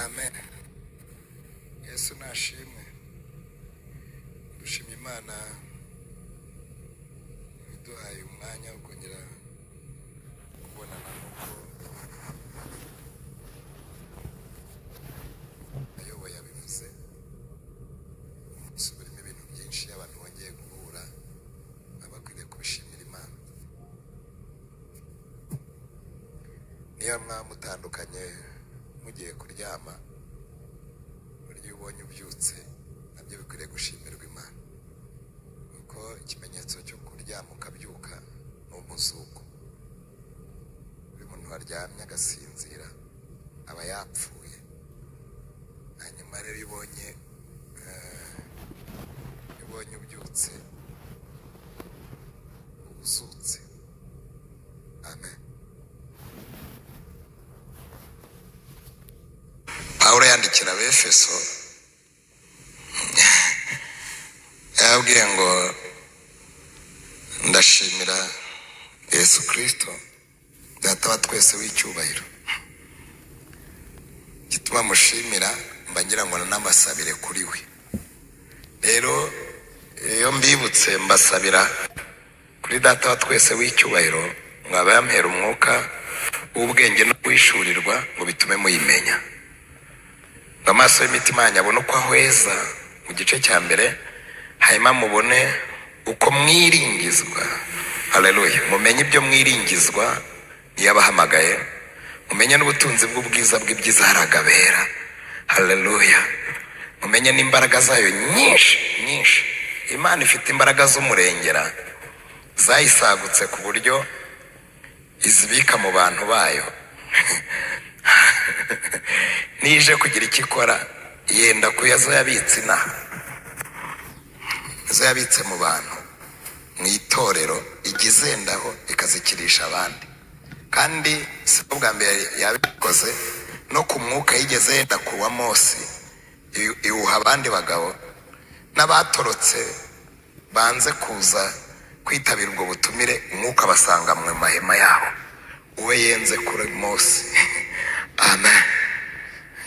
Amen. Yesu nashimwe. Dushimye Imana iduhaye umwanya wo kongera kubonana nk'uko ayoboye abivuze. Subirimo ibintu byinshi abantu bongeye guhura abakwiriye kubishimira Imana. Niyo mwamutandukanye mugiye kuryama, buryo ubonye ubyutse nabyo bikwiriye gushimirwa Imana, kuko ikimenyetso cyo kuryama ukabyuka ni umuzuko. Iyo umuntu aryamye agasinzira aba yapfuye, hanyuma rero iyo ubonye ubyutse uzutse. Amen. Pawulo yandikira Abefeso yababwiye ngo ndashimira Yesu Kristo Data wa twese w'icyubahiro. Gituma mushimira mba ngira ngo nanabasabire kuri we. Rero iyo mbibutse mbasabira kuri Data wa twese w'icyubahiro, mwaba yampera umwuka w'ubwenge no kwishurirwa ngo bitume muyimenya. Amaso y'imitima yanyu abone uko ahweza mu gice cya mbere, hanyuma mubone uko mwiringizwa. Haleluya. Mumenye ibyo mwiringizwa yabahamagaye, mumenye n'ubutunzi bw'ubwiza bw'ibyiza haragabera. Haleluya. Mumenye n'imbaraga zayo nyinshi nyinshi. Imana ifite imbaraga z'umurengera zayisagutse ku buryo izibika mu bantu bayo. Nije kugira icyo ikora yenda kuyazo yabitse inaha, izo yabitse mu bantu mu itorero igizendaho ikazikirisha abandi. Kandi si bwa mbere yabikoze, no ku mwuka yigeze yenda kuwa Mose iwuha abandi bagabo n'abatorotse banze kuza kwitabira ubwo butumire, umwuka basanga mu mahema yabo uwe yenze kuri Mose. Amen.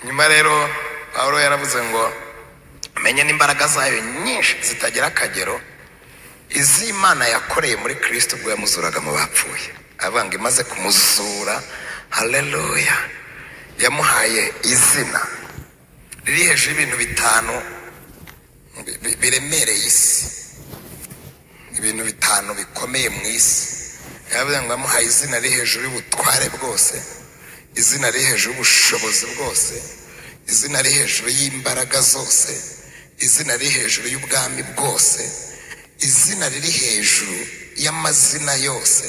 Nyuma rero Pawulo yaravuze ngo menye n'imbaraga zayo nyinshi zitagira akagero, iz'Imana yakoreye muri Kristo ubwo yamuzuraga mu bapfuye. Avuga ngo imaze kumuzura, haleluya, yamuhaye izina riri hejuru y'ibintu bitanu biremereye isi, ibintu bitanu bikomeye mu isi. Yavuze ngo yamuhaye izina riri hejuru y'ubutware bwose, izina riri hejuru y'ubushobozi bwose, izina riri hejuru y'imbaraga zose, izina riri hejuru y'ubwami bwose, izina riri hejuru y'amazina yose.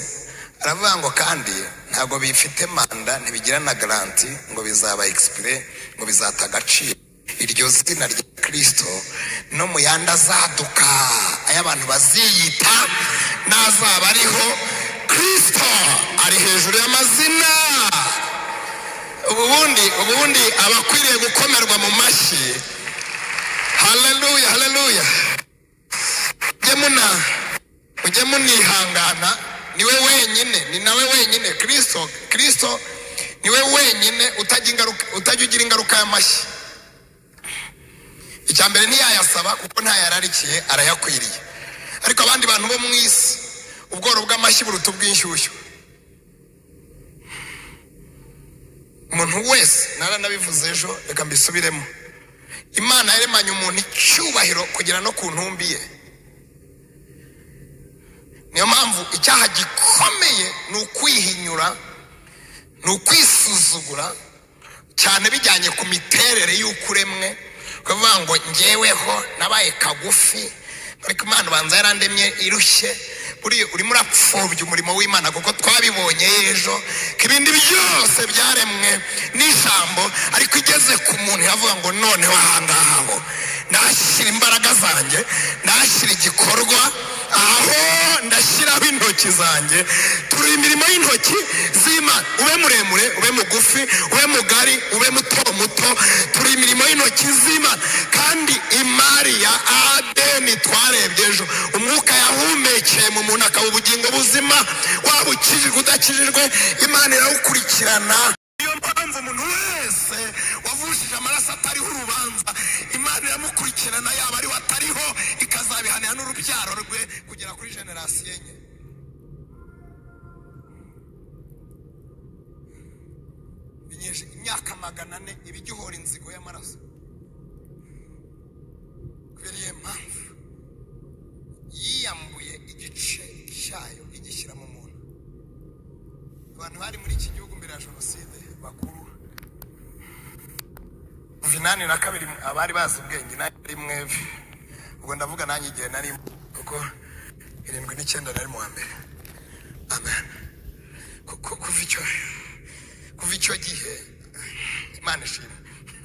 Aravuga ngo kandi ntabwo bifite manda, ntibigira na garanti ngo bizaba expire, ngo bizata agaciro. Iryo zina rya Kristo no mu yandi azaduka ay'abantu baziyita n'azaba ariho, Kristo ari hejuru y'amazina. Ubundi abakwiriye gukomerwa mu mashyi. Haleluya, haleluya. Ujye munihangana, niwe wenyine, ni nawe wenyine. Kristo niwe wenyine utajya ugira ingaruka y'amashyi. Icya mbere ntiyayasaba kuko ntayararikiye, arayakwiriye. Ariko abandi bantu bo mu isi ubworo bw'amashyi buruta ubw'inshyushyu. Umuntu wese, naranabivuze ejo, reka mbisubiremo, Imana yaremanye umuntu icyubahiro kugera no ku ntumbi ye. Niyo mpamvu icyaha gikomeye ni ukwihinyura, ni ukwisuzugura cyane bijyanye ku miterere y'uko uremwe. Ukavuga ngo njyeweho nabaye kagufi, ariko Imana ubanza yarandemye irushye. Urimo urapfobya umurimo w'Imana, kuko twabibonye ejo ko ibindi byose byaremwe n'ijambo, ariko igeze ku muntu yavuga ngo noneho ahangaha ho ndashyira imbaraga zanjye, ndashyira igikorwa aho, ndashyiraho intoki zanjye. Turi imirimo y'intoki z'Imana. Ube muremure, ube mugufi, ube mugari, ube muto muto, turi imirimo y'intoki z'Imana. Kandi imari ya Adeni twarebye ejo, umwuka yahumekeye mu muntu akaba ubugingo buzima, waba ukijijwe udakijijwe, Imana irawukurikirana. Niyo mpamvu umuntu wese wavushije ikabikurikirana yaba ari atariho, ikazabihanira n'urubyaro rwe kugera kuri generasiyo enye. Imyaka 400 ibigihora inzigo y'amaraso. Kubera iyo mpamvu yiyambuye igice cyayo igishyira mu muntu. Abantu bari muri iki gihugu mbere ya jenoside bakuru 82 abari bazi ubwenge nari mwebwe, ubwo ndavuga nanjye igihe nari, kuko 79 nari mu wa mbere. Amen. Kuva icyo gihe Imana ishimwe,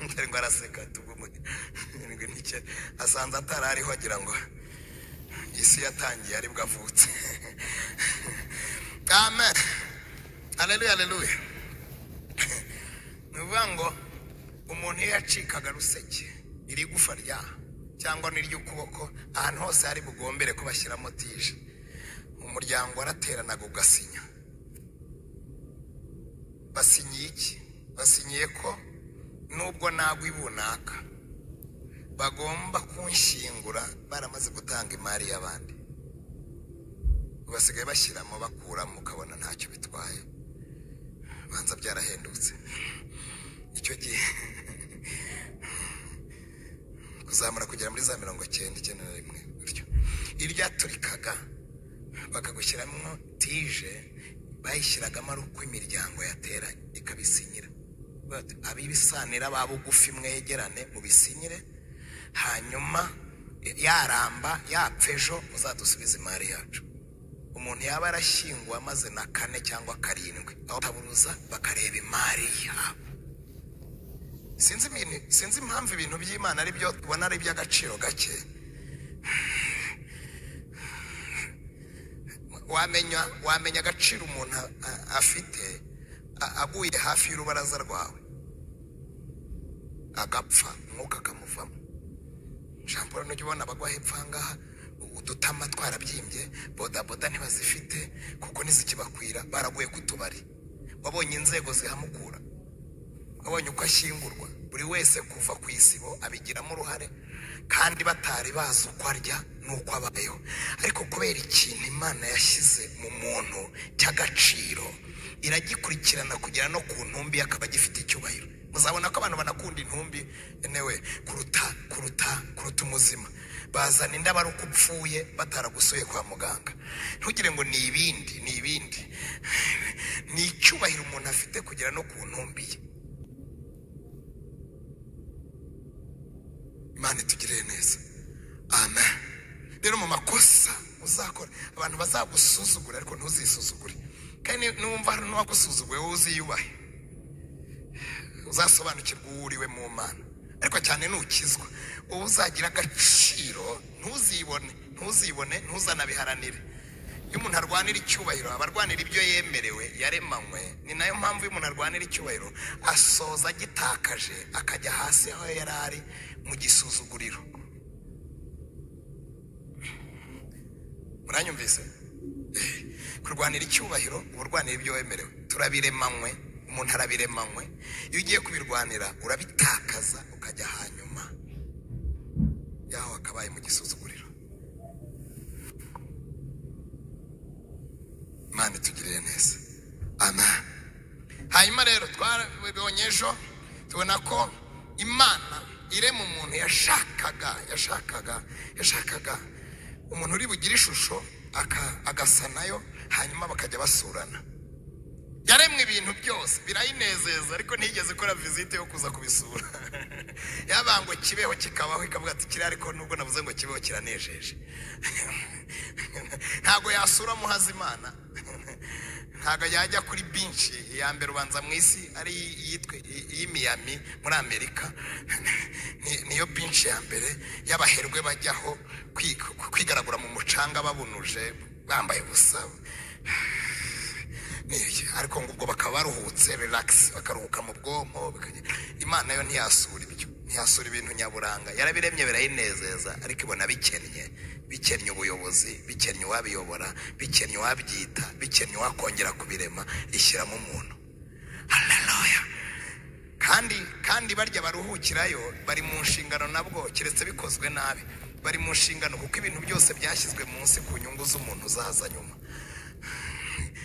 ndari ngo araseka tugumwe 79 asanze atarariho agira ngo isi yatangiye aribwo avutse. Amen. Haleluya, haleluya. Ni ukuvuga ngo umuntu iyo yacikaga ruseke, iri gufa rya cyangwa n'iry'ukuboko, ahantu hose hari bugombere ko bashyiramo tije, umuryango warateranaga ugasinya. Basinyiye iki? Basinyiye ko nubwo nagwa ibunaka bagomba kunshyingura baramaze gutanga imari y'abandi. Basigaye bashyiramo bakuramo, ukabona ntacyo bitwaye, banza byarahendutse. Icyo gihe kuzamura kugera muri za 90, 91 gutyo, iryaturikaga bakagushyiramo tije, bayishyiragamo ari uko imiryango yatera ikabisinyira. Abibisanira ba bugufi mwegerane mubisinyire, hanyuma yaramba yapfa ejo muzadusubize imari yacu. Umuntu yaba arashyinguwe amaze na 4 cyangwa 7, aho taburuza bakareba imari yabo. Sinzi impamvu ibintu by'Imana ari byo tubona ari iby'agaciro gake. Wamenya agaciro umuntu afite aguye hafi y'urubaraza rwawe, agapfa umwuka akamuvamo. Jean Paul nujya ubona abagwa hepfo aha ngaha udutama twarabyimbye, bodaboda ntibazifite kuko ntizikibakwira, baraguye ku tubari. Wabonye inzego zihamukura, wabonye uko ashyingurwa, buri wese kuva ku isibo abigiramo uruhare, kandi batari bazi uko arya n'uko abayeho. Ariko kubera ikintu Imana yashyize mu muntu cy'agaciro, iragikurikirana kugera no ku ntumbi, akaba agifite icyubahiro. Muzabona ko abantu banakunda intumbi enewe kuruta umuzima. Bazana indabo ari uko upfuye bataragusuye kwa muganga. Ntugire ngo ni ibindi, ni ibindi, ni icyubahiro umuntu afite kugera no ku ntumbi ye. Imana itugirire neza. Amen. Rero mu makosa uzakora, abantu bazagusuzugura ariko ntuzisuzugure. Kandi numva hari n'uwagusuzuguye wowe uziyubahe, uzasobanukirwa uwo uriwe mu Mana. Ariko cyane nukizwa, wowe uzagira agaciro, ntuzibone, ntuzanabiharanire. Iyo umuntu arwanira icyubahiro aba arwanira ibyo yemerewe, yaremanywe. Ni nayo mpamvu iyo umuntu arwanira icyubahiro asoza agitakaje, akajya hasi aho yari ari mu gisuzuguriro. Muranyumvise? Kurwanira icyubahiro uba urwanira ibyo wemerewe. Turabiremanywe, umuntu arabiremanywe. Iyo ugiye kubirwanira urabitakaza, ukajya hanyuma yaho akabaye mu gisuzuguriro. Imana itugirire neza. Amen. Hanyuma rero twabibonye ejo, tubona ko Imana irema umuntu yashakaga umuntu uri bugire ishusho agasa nayo, hanyuma bakajya basurana. Yaremwe ibintu byose birayinezeza, ariko ntigeze ikora visite yo kuza kubisura. Yabanga ngo kibeho kikabaho, ikavuga ati kiri, ariko nubwo navuze ngo kibeho kiranejeje. Ntago yasura Muhazimana, ntago yajya kuri binci ya mbere ubanza mu isi ari yitwe iyi Miami muri Amerika, niyo binci ya mbere y'abaherwe bajyaho kwigaragura mu mucanga babunuje bambaye ubusa. Ariko ngo ubwo bakaba baruhutse, relax, bakaruhuka mu bwonko. Imana yo ntiyasura ibyo, ntiyasura ibintu nyaburanga. Yarabiremye birayinezeza, ariko ibona bikennye ubuyobozi, bikennye uwabiyobora, bikennye uwabyita, bikennye uwakongera kubirema, ishyiramo umuntu. Haleluya. Kandi barya baruhukirayo bari mu nshingano nabwo, keretse bikozwe nabi, bari mu nshingano kuko ibintu byose byashyizwe munsi ku nyungu z'umuntu uzaza nyuma.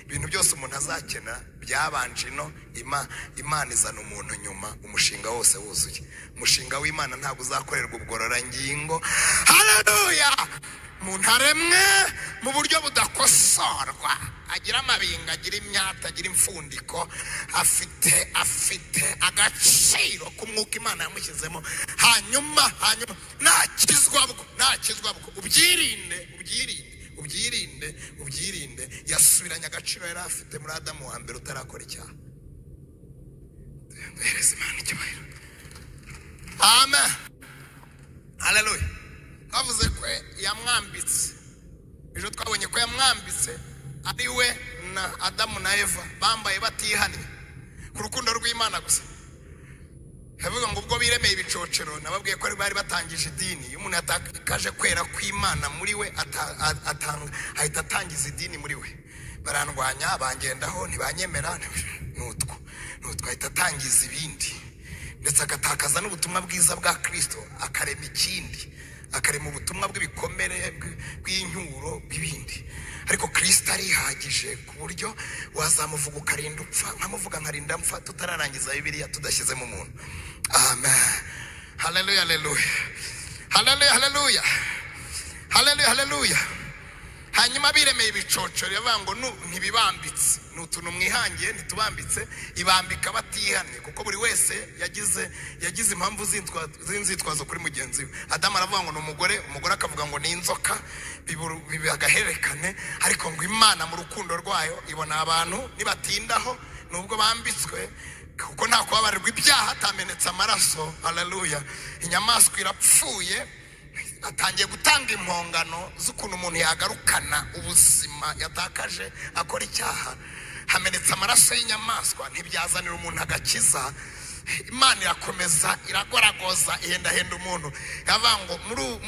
Ibintu byose umuntu azakena byabanje ino, Imana izana umuntu nyuma, umushinga wose wuzuye. Umushinga w'Imana ntabwo uzakorerwa ubugororangingo. Haleluya! Umuntu aremwe mu buryo budakosorwa, agira amabinga, agira imyata, agira imfundiko, afite agaciro k'umwuka Imana yamushyizemo. Hanyuma nakizwa bwo ubyirinde. Yasubiranye agaciro yari afite muri Adamu wa mbere utarakora icyaha. Duhereze Imana icyubahiro. Amen. Haleluya. Twavuze ko yamwambitse ejo, twabonye ko yamwambitse ari we na Adamu na Eva bambaye batihannye ku rukundo rw'Imana gusa. Havuga ngo ubwo biremeye ibicocero, nababwiye ko bari batangije idini. Iyo umuntu yatakaje kwera kw'Imana muri we, ahita atangiza idini muri we. Barandwanya, bangendaho, ntibanyemera, nutwo ahita atangiza ibindi, ndetse agatakaza n'ubutumwa bwiza bwa Kristo, akarema ikindi, akarema ubutumwa bw'ibikomere, bw'inyuro, bw'ibindi. Ariko Kristo arihagije ku buryo wazamuvuga ukarinda upfa, nkamuvuga nkarinda mpfa, tutararangiza Bibiliya tudashyizemo umuntu. Amen. Haleluya, haleluya. Haleluya, haleluya. Haleluya, haleluya. Hanyuma biremeye ibicocero, yavuga ngo ntibibambitse, ni utuntu mwihangiye, ntitubambitse. Ibambika batihannye, kuko buri wese yagize impamvu z'inzitwazo kuri mugenzi we. Adamu aravuga ngo ni umugore, umugore akavuga ngo ni inzoka, bibagaherekane. Ariko ngo Imana mu rukundo rwayo ibona abantu nibatindaho, nubwo bambitswe, kuko nta kubabarirwa ibyaha atamenetse amaraso. Haleluya. Inyamaswa irapfuye, atangiye gutanga impongano z'ukuntu umuntu yagarukana ubuzima yatakaje akora icyaha. Hamenetse amaraso y'inyamaswa, ntibyazanira umuntu agakiza. Imana irakomeza iragoragoza, ihendahenda umuntu. Yavuga ngo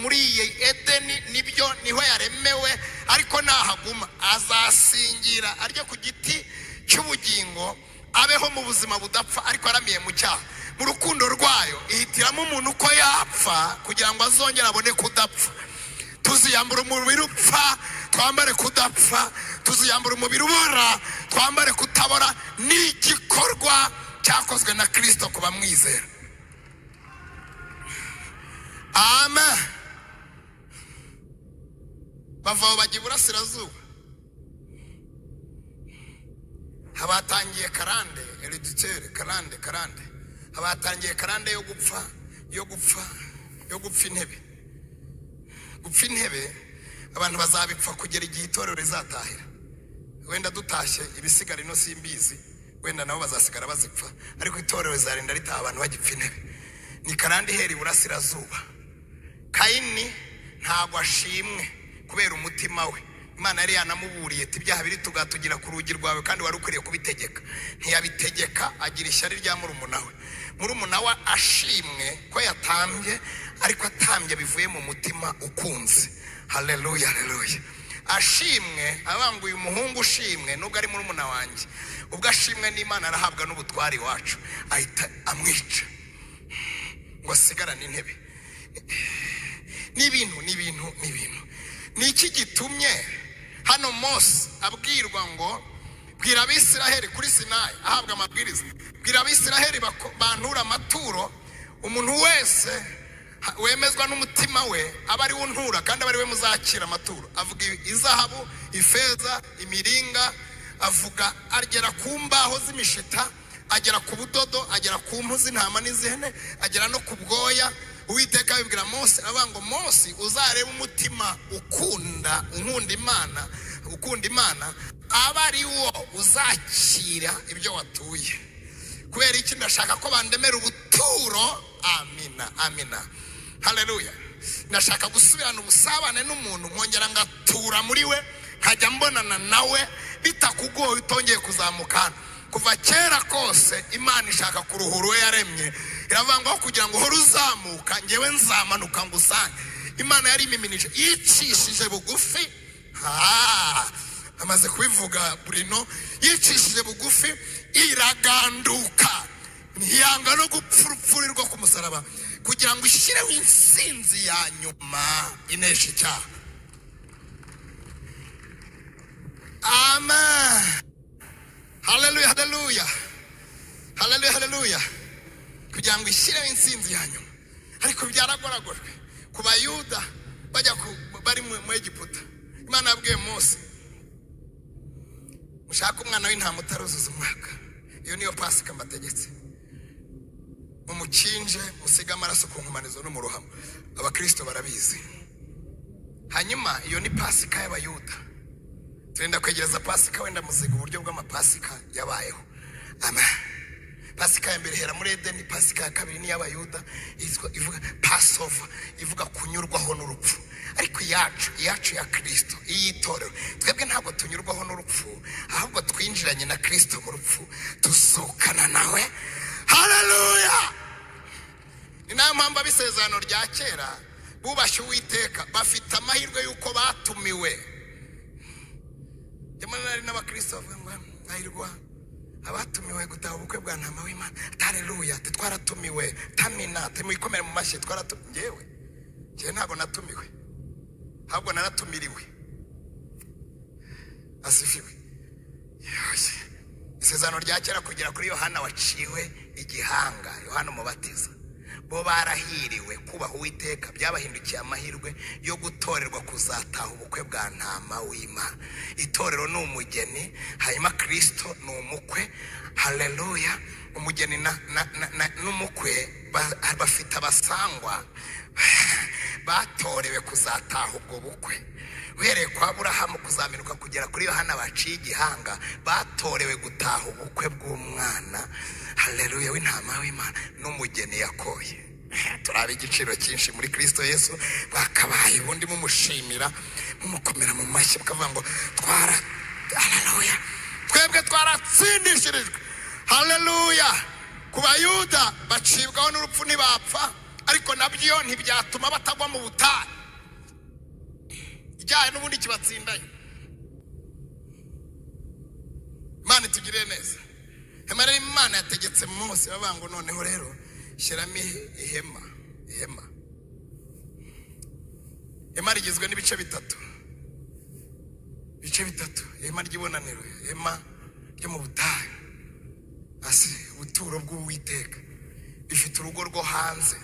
muri iyi Edeni nibyo niho yaremewe, ariko nahaguma azasingira arye ku giti cy'ubugingo, abeho mu buzima budapfa, ariko aramiye mu cyaha. Mu rukundo rwayo ihitiramo umuntu uko yapfa kugira ngo azongere abone kudapfa. Tuziyambura umubiri upfa, twambare kudapfa. Tuziyambura umubiri ubora, twambare kutabora. Ni igikorwa cyakozwe na Kristo ku bamwizera. Amen. Bava aho bajya iburasirazuba, habatangiye karande hereditaire, karande. Habatangiye karande yo gupfa intebe. Gupfa intebe abantu bazabipfa kugera igihe itorero rizatahira. Wenda dutashye ibisigara ino simbizi, wenda nabo bazasigara bazipfa, ariko itorero rizarinda ritaha abantu bagipfa intebe. Ni karande ihera iburasirazuba. Kayini ntabwo ashimwe kubera umutima we. Imana yari yanamuburiye ati ibyaha biri tugatugira ku rugi rwawe, kandi wari ukwiriye kubitegeka. Ntiyabitegeka, agira ishyari rya murumuna we. Murumuna we ashimwe ko yatambye, ariko atambye bivuye mu mutima ukunze. Haleluya, haleluya. Ashimwe abanguye umuhungu ushimwe, nubwo ari murumuna wanjye, ubwo ashimwe n'Imana arahabwa n'ubutwari wacu, ahita amwica ngo asigarane intebe. N'ibintu. Ni iki gitumye hano Mose abwirwa ngo bwira Abisiraheli kuri Sinayi, ahabwa amabwiriza, bwira Abisiraheli bantura amaturo, umuntu wese wemezwa n'umutima we aba ari we untura, kandi aba ari we muzakira amaturo. Avuga izahabu, ifeza, imiringa, avuga agera ku mbaho z'imishita, agera ku budodo, agera ku mpu z'intama n'iz'ihene, agera no ku bwoya. Uwiteka abibwira Mose, avuga ngo Mose uzarebe umutima ukunda Imana, ukunda Imana, aba ari wo uzakira ibyo watuye. Kubera iki? Ndashaka ko bandemera ubuturo. Amina, amina. Haleluya. Ndashaka gusubirana ubusabane n'umuntu, nkongera ngatura muri we, nkajya mbonana nawe bitakugoye, utongeye kuzamuka. Kuva kera kose Imana ishaka kuruhura uwo yaremye, iravuga ngo kugira ngo uhore uzamuka, ngewe nzamanuka ngusange. Imana yari imiminije, yicishije bugufi. Amaze kubivuga Bruno, yicishije bugufi, iraganduka. Ntiyanga no gupfa urupfu rwo ku musaraba kugira ngo ishyireho insinzi ya nyuma inesha icyaha. Amen. Haleluya, haleluya, haleluya, haleluya. Kugira ngo ishyireho insinzi ya nyuma. Ariko byaragoragojwe ku Bayuda bajya bari mu Egiputa. Imana yabwiye Mose, mushake umwana w'intama utaruzuza umwaka, iyo niyo Pasika mbategetse, mumukinje musige amaraso ku nkomanizo no mu ruhamo. Abakristo barabizi. Hanyuma iyo ni Pasika y'Abayuda. Turenda kwegereza Pasika, wenda muziga uburyo bw'amapasika yabayeho. Amen. Pasika ya mbere ihera muri Edeni, Pasika ya kabiri ni iy'Abayuda, ivuga Passover, ivuga kunyurwaho n'urupfu. Ariko iyacu ya Kristo, iy'itorero, twebwe ntabwo tunyurwaho n'urupfu, ahubwo twinjiranye na Kristo mu rupfu, tuzukana nawe. Haleluya! Ni nayo mpamvu ab'isezerano rya kera bubashye Uwiteka, bafite amahirwe y'uko batumiwe. Njye n'abakristo bavuga ngo hahirwa abatumiwe gutaha ubukwe bwa ntama w'Imana. Haleluya, twaratumiwe, tamina, tumukomere mu mashyi, twaratumiwe. Njyewe ntabwo natumiwe, ahubwo naratumiriwe. Asifiwe. Isezerano rya kera kugera kuri Yohana waciwe igihanga, Yohana Umubatiza, bo barahiriwe kubaha Uwiteka, byabahindukiye amahirwe yo gutorerwa kuzataha ubukwe bwa ntama w'Imana. Itorero ni umugeni, hanyuma Kristo ni umukwe. Haleluya. Umugeni n'umukwe bafite abasangwa batorewe kuzataha ubwo bukwe. Uhereye kwa Aburahamu kuzaminuka kugera kuri Yohana baciye igihanga, batorewe gutaha ubukwe bw'umwana, haleluya, w'intama w'Imana n'umugeni yakoye. Turabe igiciro cyinshi muri Kristo Yesu, bakabaye ubundi mumushimira, mumukomera mu mashyi, mukavuga ngo twara, haleluya, twebwe twaratsindishirijwe. Haleluya. Ku Bayuda bacibwaho n'urupfu ntibapfa, ariko nabyo ntibyatuma batagwa mu butayu. Icyaha n'ubundi kibatsindayo. Imana itugirire neza. Hema rero Imana yategetse Mose, bavuga ngo noneho rero shyiramo ihema. Ihema Ihema rigizwe n'ibice bitatu. Ibice bitatu. Ihema ry'ibonaniro, ihema ryo mu butayu, asi ubuturo bw'Uwiteka. Rifite urugo rwo hanze,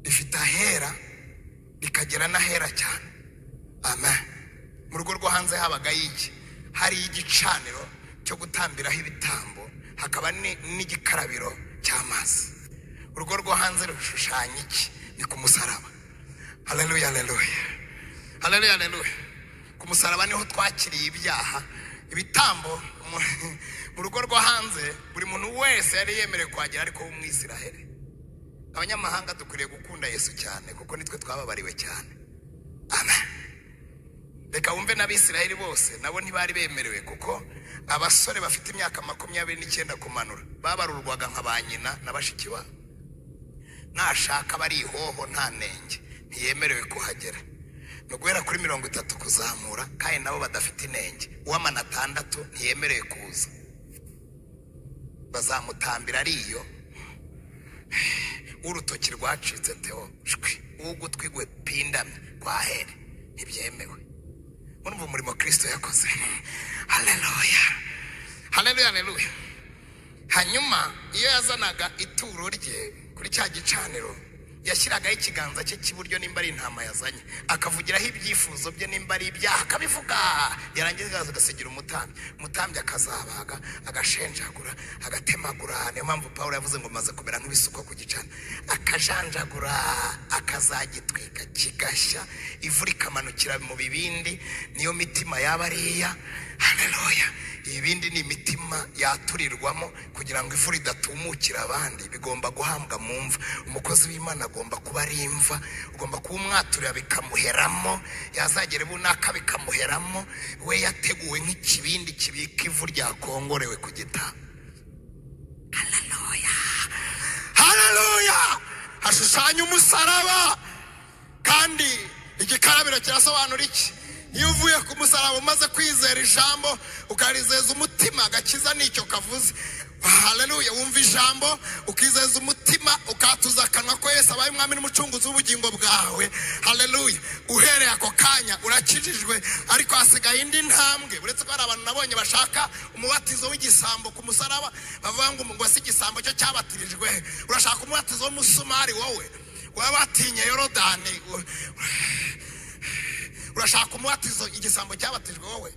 rifite ahera, rikagera n'ahera cyane. Amen. Mu rugo rwo hanze habaga iki? Hari igicaniro cyo gutambiraho ibitambo, hakaba n'igikarabiro cy'amazi. Urugo rwo hanze rushushanya iki? Ni ku musaraba. Haleluya, haleluya, haleluya, haleluya. Ku musaraba niho twakiriye ibyaha, ibitambo. Mu rugo rwo hanze buri muntu wese yari yemerewe kuhagera, ariko w'Umwisiraheli. Abanyamahanga dukwiriye gukunda Yesu cyane, kuko nitwe twababariwe cyane. Amen. Reka wumve n'Abisiraheli bose nabo ntibari bemerewe, kuko abasore bafite imyaka 29 kumanura babarurwaga nka ba nyina na bashiki babo. Nashaka bari ihoho nta nenge ntiyemerewe kuhagera. No guhera kuri 30 kuzamura, kandi nabo badafite inenge. Uw'amana 6 ntiyemerewe kuza, bazamutambira ariyo. Urutoki rwacitse teo shwi, ugutwi gwe pindamye kwa here, ntibyemewe. Urumva umurimo Kristo yakoze. Haleluya, haleluya, haleluya. Hanyuma iyo yazanaga ituro rye kuri cya gicaniro, yashyiragaho ikiganza cye cy'iburyo nimba ari intama yazanye, akavugiraho ibyifuzo bye nimba ari ibyaha akabivuga, yarangiza agasigira umutambyi. Umutambyi akazabaga, agashenjagura, agatemagura. Niyo mpamvu Pawulo yavuze ngo maze kumera nk'ibisukwa ku gicaniro, akajanjagura, akazagitwika kigashya, ivu rikamanukira mu bibindi. Niyo mitima yaba ariya. Haleluya. Ibindi ni imitima yaturirwamo kugira ngo ivu ridatumukira abandi, bigomba guhambwa mu mva. Umukozi w'Imana agomba kuba ari imva, ugomba kuba umwaturira bikamuheramo, yazagera bunaka bikamuheramo. We yateguwe nk'ikibindi kibika ivu ryakongorewe ku gitabo. Haleluya, haleluya. Hashushanya umusaraba, kandi igikarabiro kirasobanura iki? Iyo uvuye ku musaraba umaze kwizera ijambo, ukarizeza umutima, agakiza nicyo kavuze. Haleluya. Wumva ijambo ukizeza umutima ukatuza akanwa ko Yesu abaye umwami n'umucunguzi w'ubugingo bwawe. Haleluya. Uhereye ako kanya urakijijwe, ariko hasigaye indi ntambwe. Uretse ko hari abantu nabonye bashaka umubatizo w'igisambo ku musaraba, bavuga ngo si igisambo cyo cyabatirijwe. Urashaka umubatizo w'umusumari wowe waba watinye Yorodani, urashaka umubatizo igisambo cyabatijwe wowe?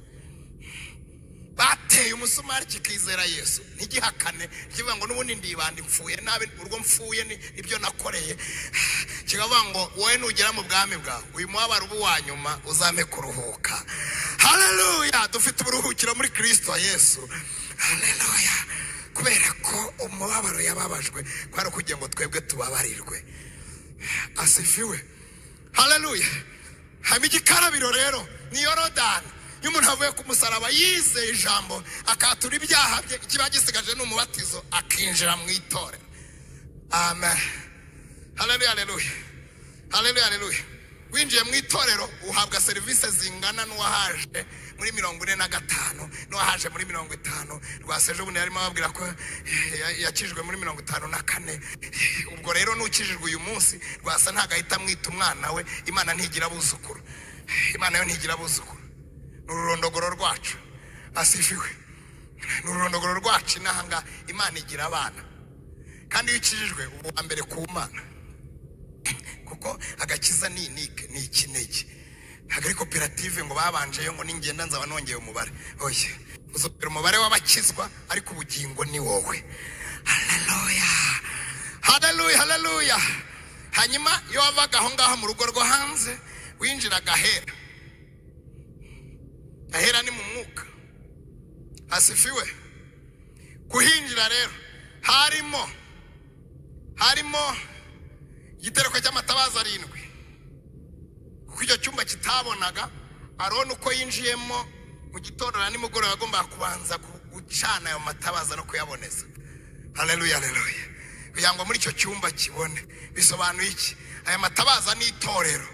Bateye umusumari kikizera Yesu ntigihakane, kivuga ngo n'ubundi ndibanda mfuye nabi, urwo mfuye nibyo nakoreye. Kikavuga ngo wowe nugera mu bwami bwawe uyu mubabaro ubu wa nyuma uzame kuruhuka. Haleluya. Dufite uburuhukiro muri Kristo Yesu. Haleluya. Kubera ko umubabaro yababajwe kwari kugira ngo twebwe tubabarirwe. Asifiwe. Haleluya. Hama igikarabiro rero ni Yorodani. Iyo umuntu avuye ku musaraba yizeye ijambo akatura ibyaha bye, ikiba gisigaje ni umubatizo, akinjira mu itorero. Amen. Haleluya, haleluya. Haleluya, haleluya. Winjiye mu itorero uhabwa serivisi zingana n'uwahaje muri 45 n'uwahaje muri 50. Rwaseje ubundi yarimo ababwira ko yakijijwe muri 54. Ubwo rero n'ukijijwe uyu munsi Rwasa ntago ahita amwita umwana we. Imana ntigira abuzukuru. Imana yo ntigira abuzukuru. Ni ururondogoro rwacu. Asifiwe. Ni ururondogoro rwacu inahanga. Imana igira abana. Kandi iyo ukijijwe uba uwa mbere ku Mana, kuko agakiza ni inike, ni ikinege. Ntabwo ari koperative ngo babanjeyo ngo ningenda nzaba nongeye umubare. Oya, uzongera umubare w'abakizwa, ariko ubugingo ni wowe. Haleluya, haleluya, haleluya. Hanyuma iyo wavaga aho ngaho mu rugo rwo hanze winjiraga ahera. Ahera ni mu mwuka. Asifiwe. Kuhinjira rero harimo igitereko cy'amatabaza 7. Kuko icyo cyumba kitabonaga, Aroni uko yinjiyemo mu gitondo na nimugoroba agomba kubanza gucana ayo matabaza no kuyaboneza. Haleluya, haleluya. Kugira ngo muri icyo cyumba kibone. Bisobanuye iki? Aya matabaza ni itorero.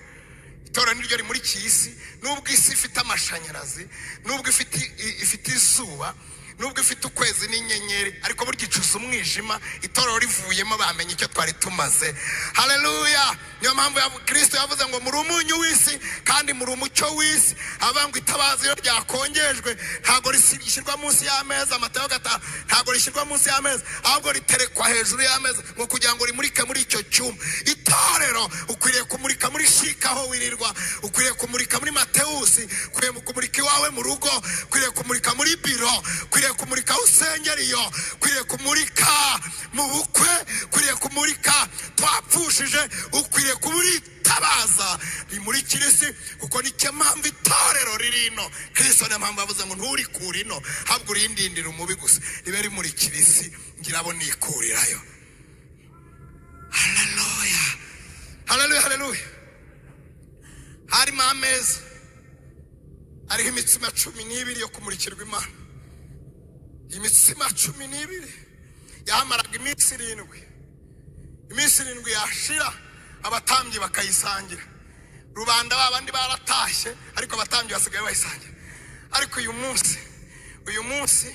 Itorero niryo rimurikiye isi. Nubwo isi ifite amashanyarazi, nubwo ifite izuba, nubwo ifite ukwezi n'inyenyeri, ariko burya icuza umwijima, itorero rivuyemo bamenye icyo twari tumaze. Haleluya. Niyo mpamvu Kristo yavuze ngo muri umunyu w'isi kandi muri umucyo w'isi. Avuga ngo itabaza iyo ryakongejwe ntago rishyirwa munsi y'ameza, Matayo 5, ntago rishyirwa munsi y'ameza, ahubwo riterekwa hejuru y'ameza ngo kugira ngo rimurike muri icyo cyumba. Itorero ukwiriye kumurika muri shika aho wirirwa, ukwiriye kumurika muri Mateusi, ukwiriye kumurika iwawe mu rugo, ukwiriye kumurika muri biro, ukwiriye kumurika usengeriyo, ukwiriye kumurika mu bukwe, ukwiriye kumurika twapfushije, ukwiriye kumuritabaza rimurikira isi, kuko nicyo mpamvu itorero riri ino. Kristo niyo mpamvu yavuze ngo nturikure ino, ahubwo urindindira umubi gusa, ribe rimurikira isi, ngira abo nikurirayo. Haleluya, haleluya, haleluya. Harimo ameza ariho imitsima 12 yo kumurikirwa Imana. Imitsima 12 yamaraga iminsi 7. Iminsi 7 yashira abatambyi bakayisangira. Rubanda babandi baratashye, ariko abatambyi basigaye bayisangira. Ariko uyu munsi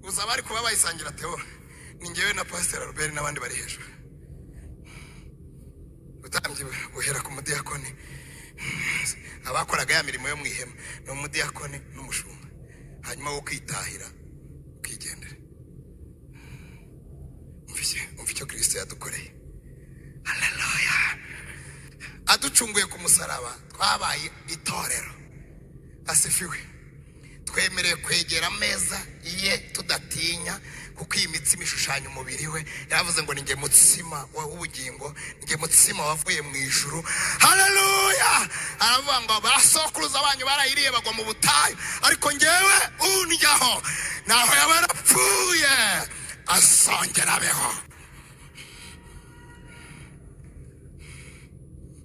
uzaba ari kuba bayisangira Theo, ni njyewe na Pastor Albert n'abandi bari hejuru. Ubutambyi buhera ku mudiyakoni, abakoraga ya mirimo yo mu ihema ni umudiyakoni n'umushumba, hanyuma wo kwitahira ukigendera. Umva icyo Kristo yadukoreye. Haleluya. Aducunguye ku musaraba twabaye itorero. Asifiwe. Twemerewe kwegera ameza iye tudatinya, kuko iyi mitsima ishushanya umubiri we. Yaravuze ngo ninjye mutsima w'ubugingo, ninjye mutsima wavuye mu ijuru. Haleluya. Aravuga ngo basokuruza banyu barayiriye bagwa mu butayu, ariko njyewe undyaho naho yaba yarapfuye asongera abeho.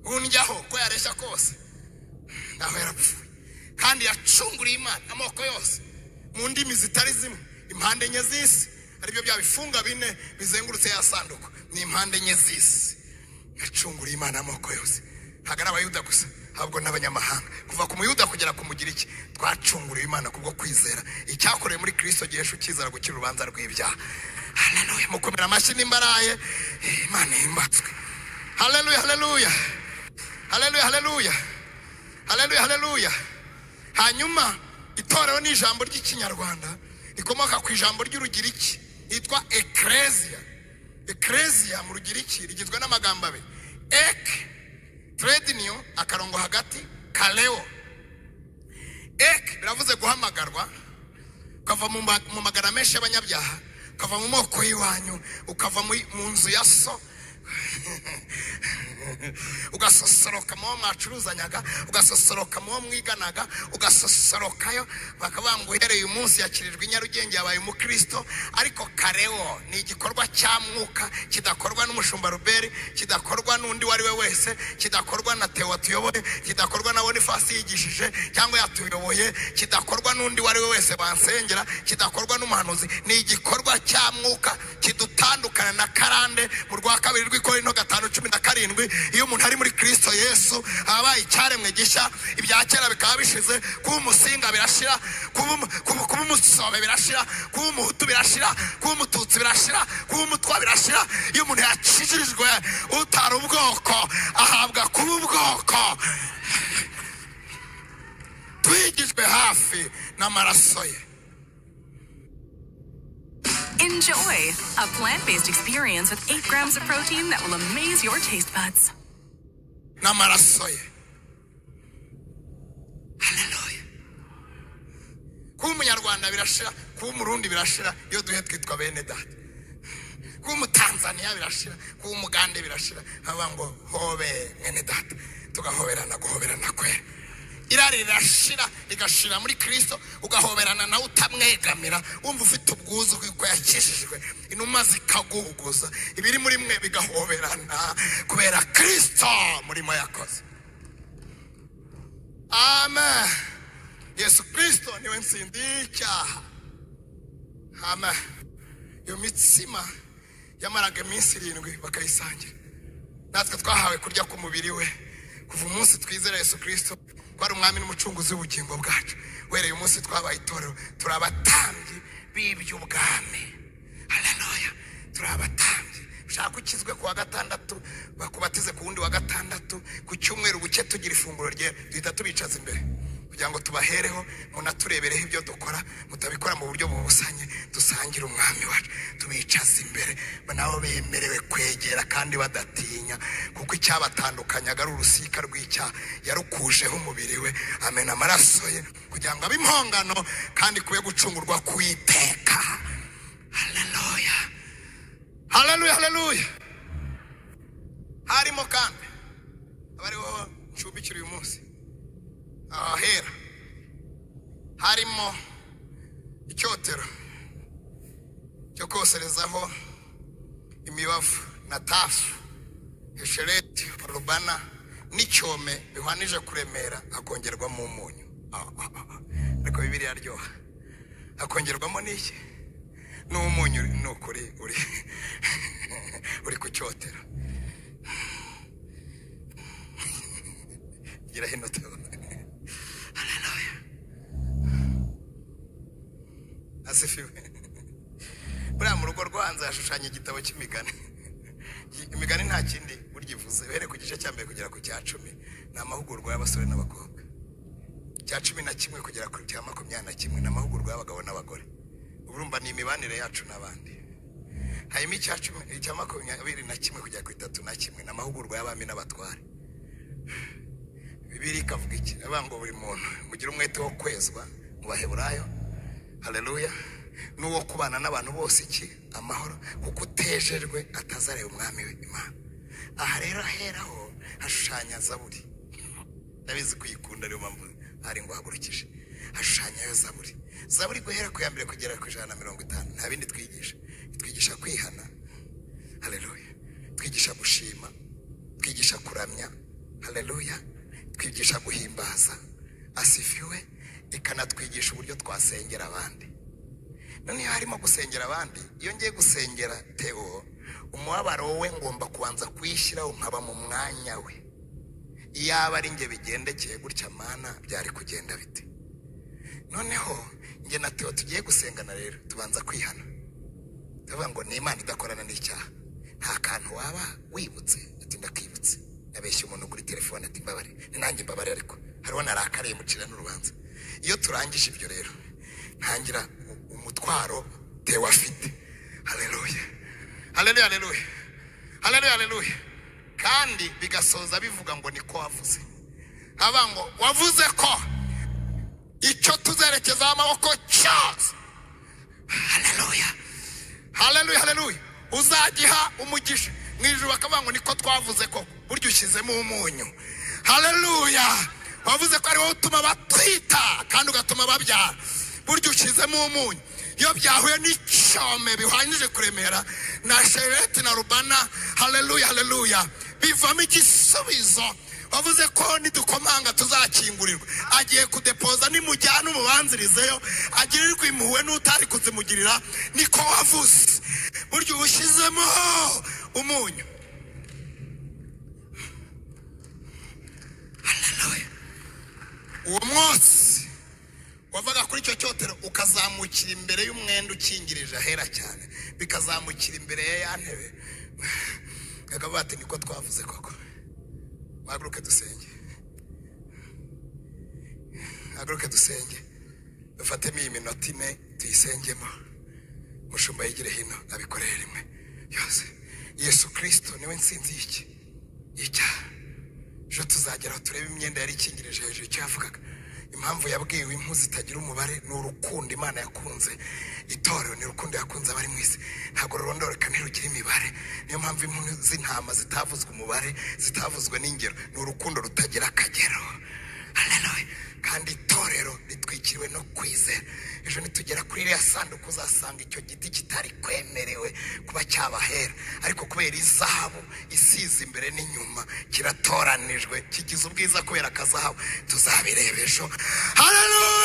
Undyaho ko yareshya kose naho yarapfuye, kandi yacunguriye Imana amoko yose mu ndimi zitari zimwe, impande enye z'isi, aribyo bya bifunga 4 bizengurutse ya sanduku, ni impande enye z'isi. Yacunguriye Imana amoko yose, ntabwo ari abayuda gusa, ahubwo n'abanyamahanga. Kuva ku Muyuda kugera ku Mugiriki twacunguriwe Imana kubwo kwizera. Icyakorewe muri Kristo gihesha ukizera gukira urubanza rw'ibyaha. Haleluya! Mukomera amashyi n'imbaraye, Imana ihimbatswe. Haleluya, haleluya, haleluya, haleluya, haleluya, haleluya. Hanyuma itorero ni ijambo ry'Ikinyarwanda rikomoka ku ijambo ry'Urugiriki ryitwa ecclesia. Ecclesia mu Rugiriki rigizwe n'amagambo abiri: ek tredinio, akarongo hagati, kaleo. Ek biravuze guhamagarwa, ukava mu magana menshi y'abanyabyaha, ukava mu moko y'iwanyu, ukava mu nzu ya so, ugasosoroka mu bo mwacuruzanyaga, ugasosoroka mu bo mwiganaga, ugasosorokayo bakavuga ngo uhereye uyu munsi yakirijwe i Nyarugenge, yabaye umukristo. Ariko kareo ni igikorwa cya mwuka kidakorwa n'umushumba Ruberi, kidakorwa n'undi uwo ari we wese, kidakorwa na Theo watuyoboye, kidakorwa na Bonifasi yigishije cyangwa yatuyoboye, kidakorwa n'undi uwo ari we wese bansengera, kidakorwa n'umuhanuzi. Ni igikorwa cya mwuka kidutandukana na karande. Mu rwa kabiri rw'Ikorinto 5:17, iyo umuntu ari muri Kristo Yesu abaye icyaremwe gishya, ibya kera bikaba bishize. Kuba umusinga birashira, kuba umusobe birashira, kuba umuhutu birashira, kuba umututsi birashira, kuba umutwa birashira. Iyo umuntu yakijijwe, utari ubwoko ahabwa kuba ubwoko. Twigijwe hafi n'amaraso ye. Enjoy a plant-based experience with 8 grams of protein that will amaze your taste buds. N'amaraso ye. Haleluya! Kuba umunyarwanda birashira, kuba umurundi birashira, iyo duhe twitwa bene data. Kuba umutanzaniya birashira, kuba umugande birashira, haba ngo hobe mwene data, tugahoberana, guhoberana kwera. Irari rirashira, rigashira muri Kristo, ugahoberana nawe utamwegamira, wumva ufite ubwuzu kuko yakijijwe. Inuma zikaguhuguza, ibiri muri mwe bigahoberana kubera Kristo murimo yakoze. Amen. Yesu Kristo niwe ntsinzi y'icyaha. Amen. Iyo mitsima yamaraga iminsi 7 bakayisangira. Natwe twahawe kurya ku mubiri we kuva umunsi twizera Yesu Kristo ko ari umwami n'umucunguzi w'ubugingo bwacu. Uhereye umunsi twabaye itorero, turi abatambyi b'iby'ubwami. Haleluya! Turi abatambyi. Ushaka ukizwe ku wa gatandatu, bakubatize ku wundi wa gatandatu, ku cyumweru buke tugira ifunguro ryera, duhita tubicaza imbere kugira ngo tubahereho, munaturebereho ibyo dukora, mutabikora mu buryo bubusanye, dusangire umwami wacu. Tubicaza imbere, nabo bemerewe kwegera kandi badatinya, kuko icyabatandukanyaga ari urusika rw'icyaha. Yarukujeho umubiri we, amena amaraso ye kugira ngo abe impongano kandi kube gucungurwa kwiteka. Haleluya, haleluya, haleluya. Harimo kandi abariho ncumbikira uyu munsi ahera, harimo icyotero cyo koserezaho imibavu na tafu, heshereti, rubana n'icyome bihwanije kuremera, hakongerwamo umunyu. Ariko Bibiliya aryoha, hakongerwamo n'iki? N'umunyu. Ni ukuri uri ku cyotero. Gira hino Theo. Haleluya, asifiwe. Buriya mu rugo rwo hanze hashushanya igitabo cy'imigani. Imigani nta kindi burya ivuze, uhereye ku gice cya mbere kugera ku cya 10 ni amahugurwa y'abasore n'abakobwa. Cya 11 kugera ku cya 21 ni amahugurwa y'abagabo n'abagore. Urumva ni imibanire yacu n'abandi. Hanyuma icya 10, icya 21 kugera ku 31 ni amahugurwa y'abami n'abatware. Bibiliya ikavuga iki? Avuga ngo buri muntu mugire umwete wo kwezwa mu Baheburayo. Haleluya! N'uwo kubana n'abantu bose iki? Amahoro, kuko utejejwe atazareba umwami we Imana. Aha rero aheraho hashushanya zaburi. Ndabizi kuyikunda, niyo mpamvu hari ngo hagurukije. Hashushanyayo zaburi. Zaburi guhera ku ya mbere kugera ku 150 nta bindi twigisha. Twigisha kwihana. Haleluya! Twigisha gushima, twigisha kuramya. Haleluya! Twigisha guhimbaza. Asifiwe. Ikanatwigisha uburyo twasengera abandi. None iyo harimo gusengera abandi, iyo ngiye gusengera Theo, umubabaro we ngomba kubanza kuyishyiraho nkaba mu mwanya we. Iyaba ari njye bigendekeye gutya Mana, byari kugenda bite? Noneho njye na Theo tugiye gusengana rero, tubanza kwihana, tuvuga ngo ni Imana idakorana n'icyaha. Nta kantu waba wibutse? Ati ndakibutse, nabeshye umuntu kuri telefone. Ati mbabare, ni nanjye mbabare, ariko hariho narakariye mucira n'urubanza. Iyo turangije ibyo rero, ntangira umutwaro Theo afite. Haleluya, haleluya, haleluya, haleluya, haleluya. Kandi bigasoza bivuga ngo niko wavuze. Haba ngo wavuze ko icyo tuzerekezaho amaboko cyose, haleluya, haleluya, haleluya, uzagiha umugisha mu ijuru. Bakavuga ngo niko twavuze ko burya ushyizemo umunyu. Haleluya. Wavuze ko ari wowe utuma batwita kandi ugatuma babyara, burya ushyizemo umunyu. Iyo byahuye n'icyome bihwanyije kuremera na shereti na rubana, haleluya, haleluya, bivamo igisubizo. Wavuze ko nidukomanga tuzakingurirwa. Agiye kudepoza, nimujyana umubanzirizeyo agirirwe impuhwe n'utari kuzimugirira. Niko wavuze, burya ushyizemo umunyu. Haleluya. Uwo mwotsi wavaga kuri icyo cyotero ukazamukira imbere y'umwenda ukingirije ahera cyane, bikazamukira imbere ya ya ntebe, bakavuga ati niko twavuze koko. Muhaguruke dusenge, muhaguruke dusenge, dufatemo iyi minota ine tuyisengemo. Mushumba yigire hino abikorere rimwe yose. Yesu Kristo niwe nsinzi y'iki y'icyaha. Ejo tuzageraho turebe imyenda yari ikingirije hejuru icyo yavugaga. Impamvu yabwiwe impu zitagira umubare ni urukundo Imana yakunze itorero, ni urukundo yakunze abari mu isi, ntabwo rurondoreka, ntirugira imibare. Niyo mpamvu impu z'intama zitavuzwe umubare, zitavuzwe n'ingero, ni urukundo rutagira akagero. Haleluya. Kandi itorero ritwikiriwe no kwizera. Ejo nitugera kuri iriya sanduku uzasanga icyo giti kitari kwemerewe kuba cyabahera, ariko kubera izahabu isize imbere n'inyuma kiratoranijwe, kigize ubwiza kubera akazahabu. Tuzabireba ejo. Haleluya.